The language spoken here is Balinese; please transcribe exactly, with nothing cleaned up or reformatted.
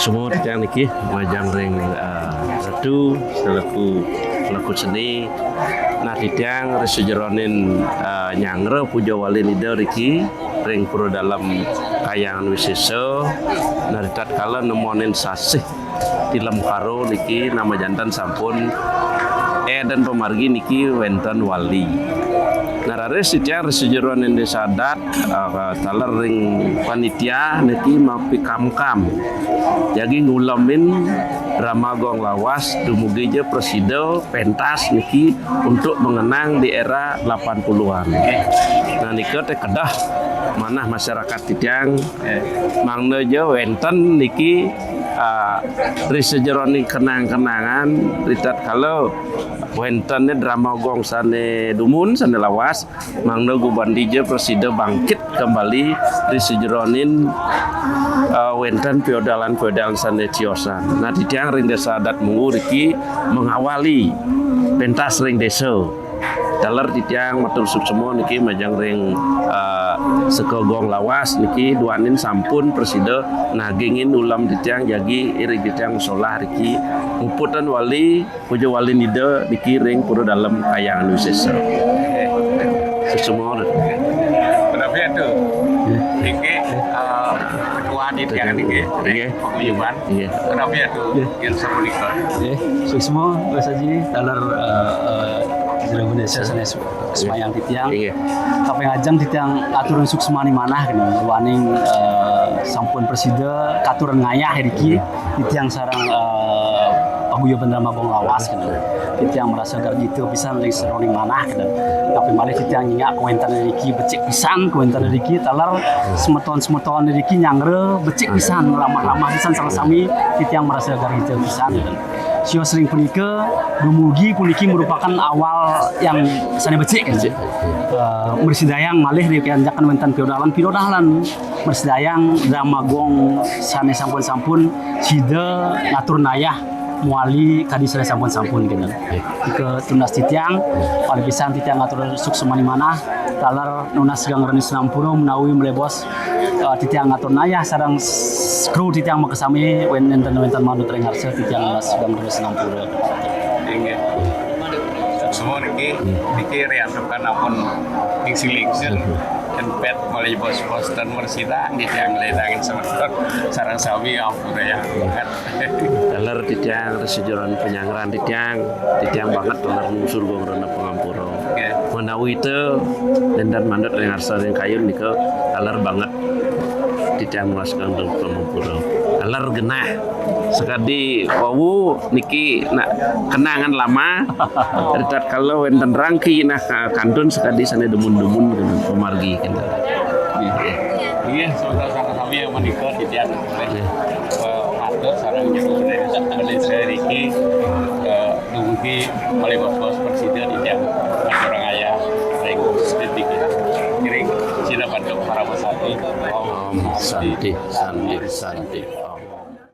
Semua titiang niki majeng ring, eh, Ratu selaku pelaku seni. Nah, titiang ri sajeroning, eh, nyanggra puja wali Ida riki ring Pura Dalem Kahyangan Wisesa. Nah, ritatkala nemonin sasih Tilem Karo niki nama janten sampun eh dan pamargi niki wenten wali. Nah, raris titiang ri sajeroning desa adat, eh, taler ring panitia niki mapikamkam. Jagi ngulemin drama gong lawas dumugi ja prasida pentas niki untuk mengenang di era delapan puluhan. Nah, nika te kedah manah masyarakat titiang mangda ja wenten niki, ah, ri sajeroning kenang-kenangan ritatkala wenten drama gong sane dumun, sane lawas, mangda gumanti ja prasida bangkit kembali ri sajeroning, eh, wenten piodalan-piodalan sane tiosan. Nah, titiang ring desa adat Munggu riki mengawali pentas ring desa. Taler titiang matur suksma niki majeng ring, eh, seka gong lawas niki duaning sampun prasida nagingin ulem titiang jagi ring titiang solah riki muputan wali puja wali Ida niki ring Pura Dalem Kahyangan Wisesa. Suksma. Kenapi atu? Nggih. Niki, eh, ketua di tiang niki. Nggih. Paguyuban. Nggih. Kenapi atu? Nggih. Yen sapunika. Nggih. Suksma, Mas Haji, taler, eh, eh, Jero Indonesia sanes semayang titiang. Nggih. Kaping ajeng titiang aturang suksmaning manah kene. Duaning, eh, sampun prasida katurang ngayah riki. Titiang sareng, eh, paguyuban drama gong lawas kene. Titiang marasa gargita pisan ring sajeroning manah kene. Kaping malih titiang nyingak kawenten riki becik pisan, kawenten riki taler semeton-semeton riki nyanggra becik pisan, ramah-ramah pisan sareng sami, titiang marasa gargita pisan kene. Sios ring punika dumugi puniki merupakan awal yang sane becik kene. Eh, mrasidayang malih ring anjakan wenten piodalan-piodalan. Mrasidayang drama gong sane sampun-sampun sida ngatur nayah mawali kadi sane sampun-sampun kene. Ika tunas titiang, paling pisan titiang ngatur suksmaning manah, taler nunas geng rena sinampura menawi malebos, eh, titiang ngatur nayah sareng s-, kru titiang makasami wen-, wenten-wenten manut ring ngarsa titiang nunas geng rena sinampura. Inggih. Semua niki, niki riantukan ampun lingsir-lingsir. Empet malih bos-bos dan mersida nggih titiang ngledangin semeton sareng sami ampura ya banget. Taler titiang ri sajeroning panyanggrahan titiang, titiang banget taler nungsur gong rena pangampura. Nggih. Menawi te nenten manut ring ngarsa ring kayun nika taler banget titiang nunas geng rena pangampura. Taler genah. Sakadi wau niki nak kenangan lama. Ritatkala wenten rangki nah, ah, kantun sakadi sane dumun-dumun kena pamargi kena. Iya, sebentar sama kami yang menikah di tiang. Eh, matur sareng jero riki, eh, dumugi malih bos-bos presiden di tiang. Kurang ayah ring sedikit. Kiring sila bantu para besati. Om Santi, Santi, Santi.